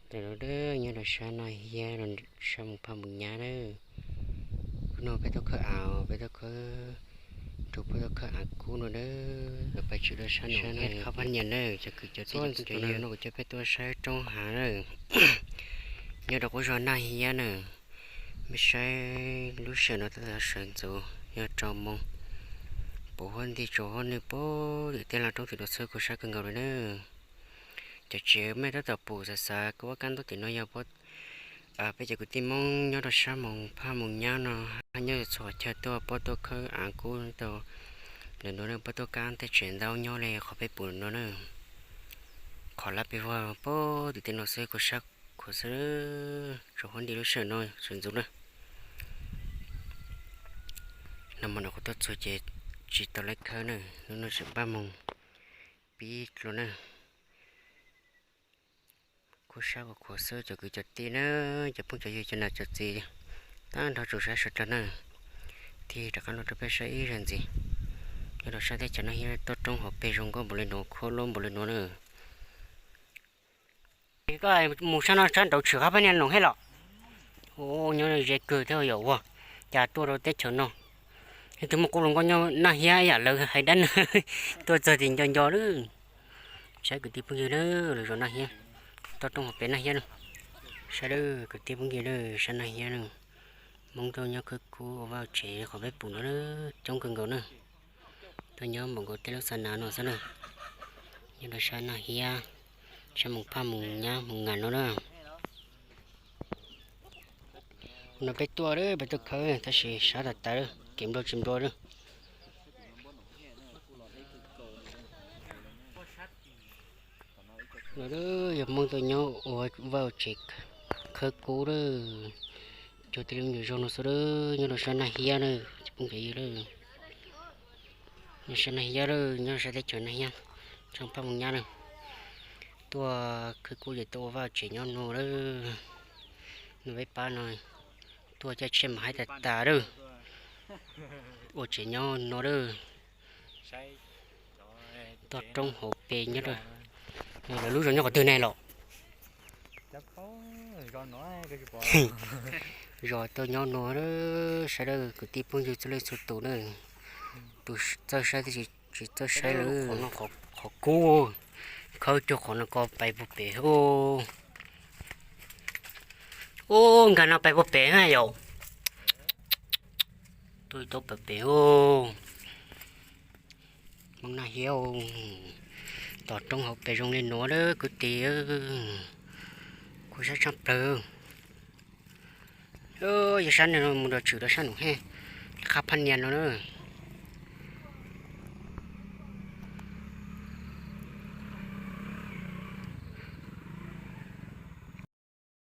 Tam no nyob rau sab Naj Hiab, sab Moos Phaj Moos Nyab na. Hnub no peb tuaj khawb av, peb tuaj khawb, rau peb tuaj khawb av kub no na. Peb tsis rau sab no, qhov pab nias na, cov kwv cov tij, no kuv coj peb tuaj saib roob hav na. Nyob rau qub zos Naj Hiab na. Mej saib lub sij hawm no tab tom sawv ntxuv, yog rau moos, puv huab nti tsaus huab nws puag tim tej laj roob tim no xwb, kuj sab kawg nkaus li na. Cov tsev mej tab tom pum xav xav kuj ua kab ntaub tim no yog peb cov kwv tij Hmoob nyob rau sab Moos Phaj Moos Nyab no, nyob txhua qhov chaw tuaj puab tuaj khawb av kub tau. Lawv nuav puab tuaj kab tej tsev ntaub nyob li qhov peb pum no na. Qhov laj peb vag puag tim tej no xwb, kuj sab khuav xwb, tsaus huab nti lub sij hawm no sawv ntxuv na. Nag hmo no kuv tuaj txug ces tsis tau lawv khawb na, hnub no tseem npaj moog pib dlua na. Kuj sab khuav xwb cov kwv cov tij na, cov phooj cov ywg cov nam cov txiv, tag nrho tsoom saib sawv dlawg na. Tig rov qab los rau peb saib ib zaug ntxiv, nyob rau sab teb chaws Naj Hiab toj roob hauv pes zoo nkauj npaum li nuav, khuab lub npaum li nuav na. Koj mus sab no sab nraud tshwm qhov pab niag loos hab los. Nyob ze kawg thiab yom, ua cas tuaj rau teb chaws no, leej twg muaj qub hluas nkauj nyob Naj Hiab yam lawv hais dab neeg tuaj txog tim nco nco lawm. Saib kwv tij phooj ywg na, lawv zos Naj Hiab, toj roob hauv pes Naj Hiab na. Saib lawm kwv tij phooj ywg na, sab Naj Hiab na, Hmoob tuaj nyob khawb kub ua vaj tsev qhov peb pum no coob kawg nkaus na. Tuaj nyob npaum nkaus tej lub xab nas no xwb na. Nyob rau sab Naj Hiab, sab Moos Phaj Moos Nyab Moos Ngam no na. No peb tuaj, peb tuaj khawb tab sis sab tag tag, kev nplua tsis nplua lawm. No yog Hmoob tuaj nyob ua vaj tsev khawb kub lawm. Cuag tej lub nyuam zos no xwb lawm, nyob rau sab Naj Hiab na, cov phooj cov ywg lawm. Nyob sab Naj Hiab lawm, nyob sab teb chaws Naj Hiab, sab Phaj Moos Nyab na. Tuaj khawb kub ces tuaj ua vaj tsev nyob no lawm. No peb pab no tuaj caij tsheb mas haib tag tag lawm. Ua tsev nyob no lawm. Toj roob hauv pes nyob, lawv lub zos nyob qhov twg ne los? Zos tuaj nyob no, sawv daws kwv tij phooj ywg txhua leej txhua tus na. Tus txawj saib thiab tsis txawj saib lawm, qhov kub khawb cuag qhov no ko pais puag pem. Ub, nkag no pais puag pem na yom. Tuaj tau pem pem. Hmoob Naj Hiab, toj roob hauv pes zoo li nuav lawm kwv tij, kuj sab tshaj plawg. Yog sab no mus rau tshwm rau sab nus he, qhab phab nias no na.